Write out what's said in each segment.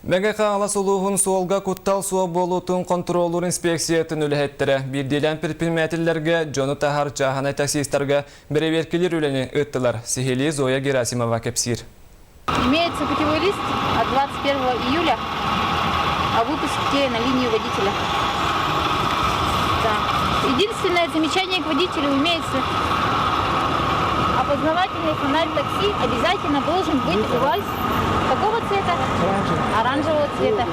Мэҥэ Хаҥалас улууһун суолга куттал суох буолуутун хонтуруоллуур инспекциятын үлэһиттэрэ биирдиилээн предпринимателлэргэ дьону таһар чааһынай таксистарга бэрэбиэркэлиир үлэни ыыттылар. Сиһилии Зоя Герасимова кэпсиир. Имеется путевой лист от 21 июля о выпуске на линию водителя. Да. Единственное замечание к водителю имеется. Опознавательный фонарь такси обязательно должен быть у вас какого цвета? Оранжевого цвета.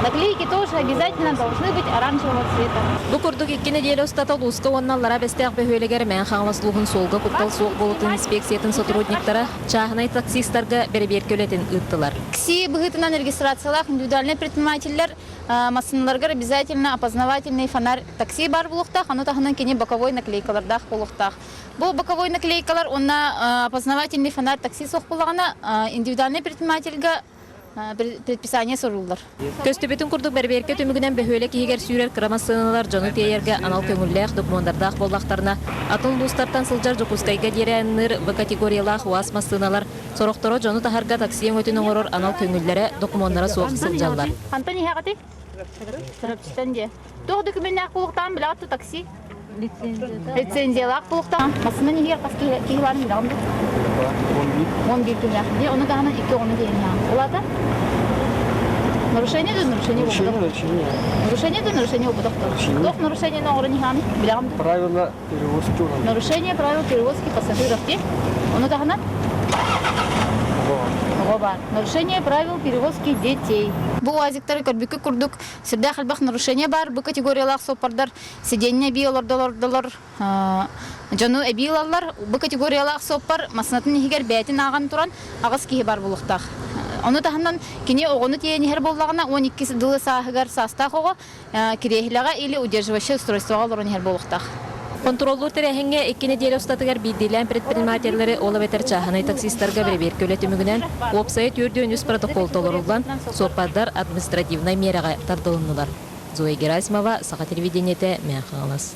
Наклейки тоже обязательно должны быть оранжевого цвета. Бу курдук икки нэдиэлэ устата улууска уонна Аллараа Бэстээх бөһүөлэгэр Мэҥэ Хаҥалас улууһун суолга куттал суох буолуутун инспекциятын сотрудниктара чааһынай таксистарга бэрэбиэркэ үлэтин ыыттылар. Такси быһыытынан регистрациялаах индивидуальнай предпринимателлэр массыыналарыгар обязательно опознавательный фонарь такси баар буолуохтаах, ону таһынан кини боковой наклейкалардаах буолуохтаах. Бу боковой наклейкалар уонна опознавательный фонарь такси суох буоллаҕына индивидуальнай предпринимательга предписание суруллар. Көстүбүтүн курдук бэрэбиэркэ түмүгүнэн бөһүөлэк иһигэр сүүрэр кыра массыыналар дьону тиэйэргэ анал көҥүллээх докумуоннардаах буоллахтарына, атын улуустартан сылдьар Дьокуускайга диэри айанныыр В категориялаах УАЗ массыыналар сорохторо дьону таһарга такси өҥөтүн оҥорор анал көҥүллэрэ, докумуоннара суох сылдьаллар. Хантан иһэҕитий? Чурапчыттан диэ. Туох документнаах буолуохтааҕын билэҕит такси? Лицензиялаах буолуохтаах. Массыынан иһигэр хас киһи баарын билэҕин дуо? 11 күннээх. Дии, ону таһынан икки оҕону тиэйэн Ол аата? Нарушение да нарушение буолбатах. Нарушение да нарушение буолбатах. Туох нарушение оҥорон иһэҕиний? Билэҕин дуо? Правила перевозки. Нарушение правил перевозки пассажиров дии. Ону таһынан? Оҕо баар. Нарушение правил перевозки детей. Бу уазиктары көрбүккэ курдук сүрдээх элбэх нарушение баар. Бу категориялаах суоппардар сидиэнньэ эбии олордолордолор дьону эбии ылаллар. Бу категориялаах суоппар массыынатын иһигэр бэйэтин ааҕан туран аҕыс киһи бар буолуохтаах. Ону таһынан кини оҕону тиэйэн иһэр буоллаҕына 12 дылы сааһыгар саастаах оҕо кириэһилэҕэ или удерживающее устройствоҕа олорон иһэр буолуохтаах. Хонтуруоллуур тэрээһиҥҥэ икки нэдиэлэ устатыгар биирдиилээн предпринимателлэри, ол эбэтэр чааһынай таксистарга бэрэбиэркэ үлэ түмүгүнэн уопсайа 43 протокол толоруллан, суоппардар административнай миэрэҕэ тардылыннылар. Зоя Герасимова, Саха телевидениетэ, Мэҥэ Хаҥалас.